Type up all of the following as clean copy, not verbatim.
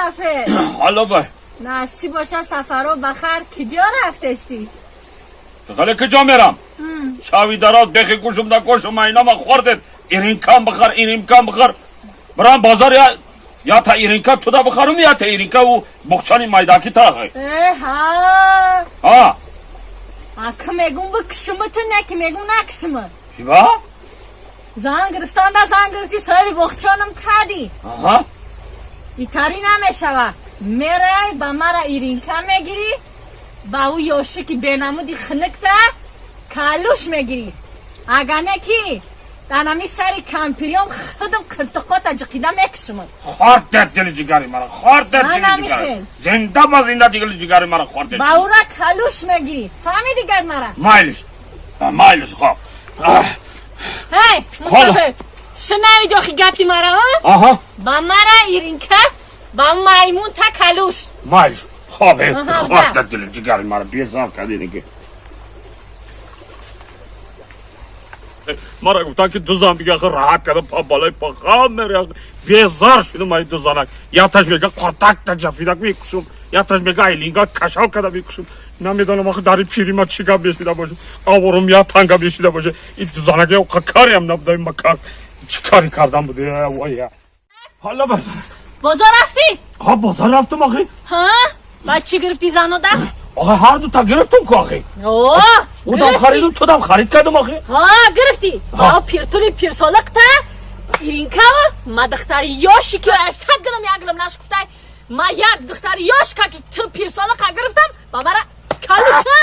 Мусафир. Ҳало бай. Насиб боша сафаро бахар. Киҷо рафтести? Хеле киҷо мерам? Шави дароз бехи гӯшум да гӯшум майнама хӯрдед. Иринкам бихар, иримкам бихар. Бирам бозор я я та иринка туда бихарум, я та иринка у буқчани майдаки тахи. Э, ҳа. А, Ака мегум бикшума ту не ки мегум накшума. Чиба? Зан гирифтан да зан гирифти соҳиби боғчонам кардӣ. Аҳа. Итари намешава. Мерай ба мара иринка мегирӣ, ба ӯ ёши ки бенамуди хунукта калуш мегирӣ. Ага не ки дар ҳами сари кампириём худам қиртиқота ҷиқида мекушумад. Хӯрдед дили ҷигари мара, хӯрдед Ман дили намихел. ҷигари. Зинда ба зинда дили ҷигари мара хӯрдед. Ба ӯра калуш мегирӣ. Фаҳмиди гап мара? Майлиш. Майлиш, хоб. Ҳей, мусофир, шунавиди охи гапи мара, а? Аҳа. Ба мара иринка, ба маймун та калуш. Майлиш. Хоб, Аҳа, хӯрдед дили ҷигари мара, безор кардед ки. Мара гуфтан ки ду зан бига раҳат кардам па балои па хам мере безор шудам ай ду занак. Якташ мега қуртак та ҷафидак мекушум, якташ мега айлинга кашал када мекушум. Намедонам охи дари пири ма чӣ гап мешида боша. Аворум я танга мешида боша. Ин ду занак я кариам набуда ма кар чӣ кари кардам буде вая. Ҳала ба Бозор рафтӣ? Ҳа, бозор рафтам охи. Ҳа? Ба чӣ гирифтӣ занода? Охи ҳар ду та гирифтум ку охи. О, Удам харидум, тудам харид кардам охи. Ҳа, гирифтӣ. Ҳа. Ба пиртули пирсолиқта иринкава, ма духтари ёши ки аз сад гилам як гилам нашкуфтай. Ма як духтари ёш ка ки ту пирсолиқа гирифтам, ба мара калуш, ҳа?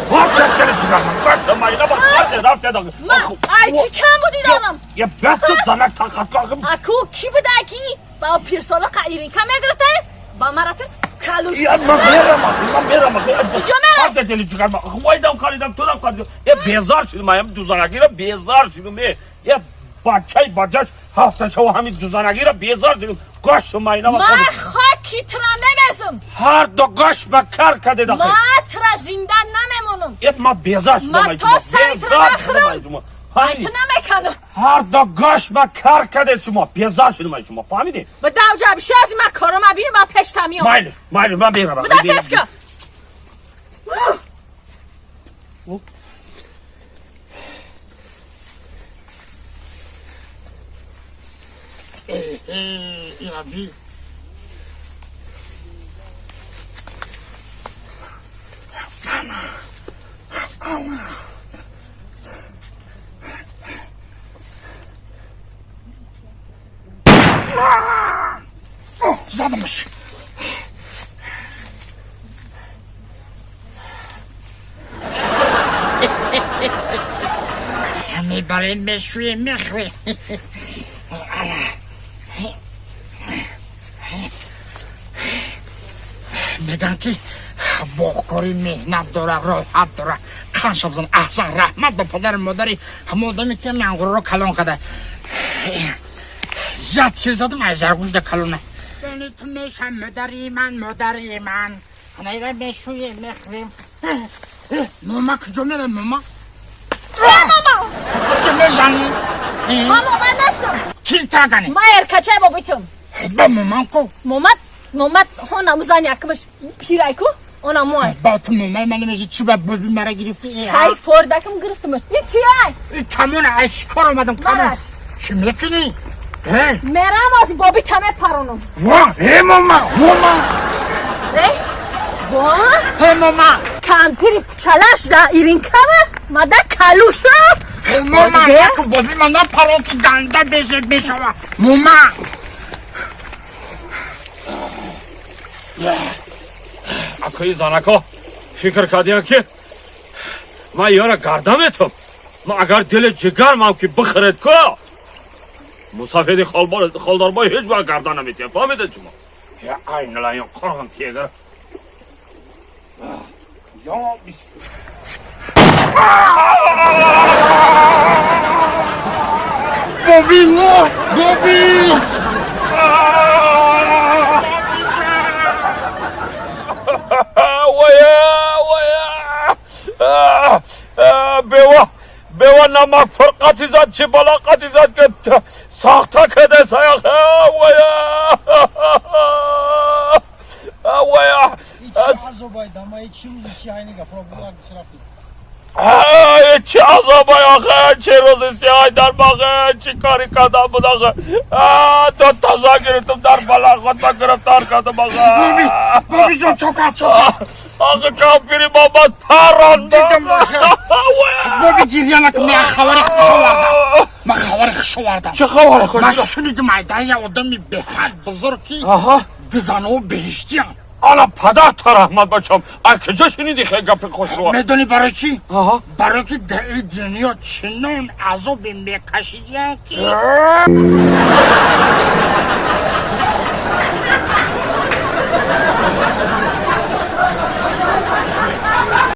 Хӯрдед дили ҷигар ман. Гӯша майна ба хӯрдед рафтед охи. Ма ай чӣ кам буди донам? Я бес ту занак тақат ку охи. Аку ки буда ки ба пирсолиқа иринка мегирифтай, ба мара ту калуш. Я ман мерам охи, ман мерам охи. Куҷо мерай? Хӯрдед дили ҷигар ман. Вайдам харидам, тудам харидам. Я безор шудам, ам дузанагиро безор шудам. Я бачаи бачаш ҳафта шава ҳамин дузанагиро безор шудам. Гӯш майна ба Ма хӯрдед. хоки тура мемезам. Ҳар ду гӯш ба кар кардед охи. Ма тура зинда намемонам. Я ман безор шудам Ма ай то шумо. сари тура Безор шудам нахӯрам. ай шумо. Ай ту намеканам. Ҳар ду гӯш ба кар кардед шумо. Безор шудам ай шумо. Фаҳмидед? Ба давҷа биши аз ма корома бинем ба пешта миём. Майлиш, майлиш, ман мерам. Буда теска. Ираби. Задамаш. Мебарем, мешӯем, мехӯрем. Меган ки боғкорӣ меҳнат дора, роҳат дора. Қанша бизан, аҳсан, раҳмат ба падару модари ҳама одаме ки ангурро калон карда. Як тир задам аз заргӯшда калона. Ту мешам модари ман, модари ман. Анаира мешӯем, мехӯрем. Мома куҷо мерам, мома? Мама! Чӣ мезанӣ? Мама, ман нестам. Чӣ тагани? Ма эркачай бобитум. Ба моман ку. Момат, момат, ҳона музани якмаш пирай ку, она мой. Ба ту момаи ман намеши, чӣ ба боби мара гирифтӣ? Хай фордакам гирифтамаш. И чи ай? Камона, ай шикор омадам, камон. Мараш. Чӣ мекунӣ? Мерам аз боби таме паронам. Ва, э мома, мома. Э? Ва? Э мома. Кампири пучалаш да иринкава, мада калуша. Мома, як боби ман напарон ки ганда беже бешава. Мома. Акои занако фикр кардиям ки ман ёра гарда метам. Ман агар дили ҷигармам ки бихӯред ку мусафеди холдорбой ҳеҷ вақт гарда наметиҳад. Фаҳмидед шумо? Я айналаён қорғам ки егар. Ё бис. Боби мо, боби. Вая, вая. Бева, бева намак фирқати зад, чӣ балоқати зад ки сохта каде саяқ. Вая. Азобай дамаи чӣ рӯзи сиҳайни гапро як рафтӣ? Ай, чӣ азобай охе, чӣ рӯзи сиҳай дар боғе, чӣ кори кардам буд охе? То таза гирифтам, дар балахот ба гирифтор кардам охе. Боби, Боби ҷон, чокат, чокат. Охе, кампири мамад парон. Дидам охе. Боби, гирья накун, ман хабари хуш овардам, ман хабари хуш овардам. Чӣ хабари хуш? Ман шунидим, айда я одами беҳад бузург, ки дизаноу беҳиштиям. Ана, падарта раҳмат, бачам, а куҷо шуниди хел гапи хушро? Медонӣ барои чӣ? Барои ки дар ин дунё чунон азобе мекашидиям, ки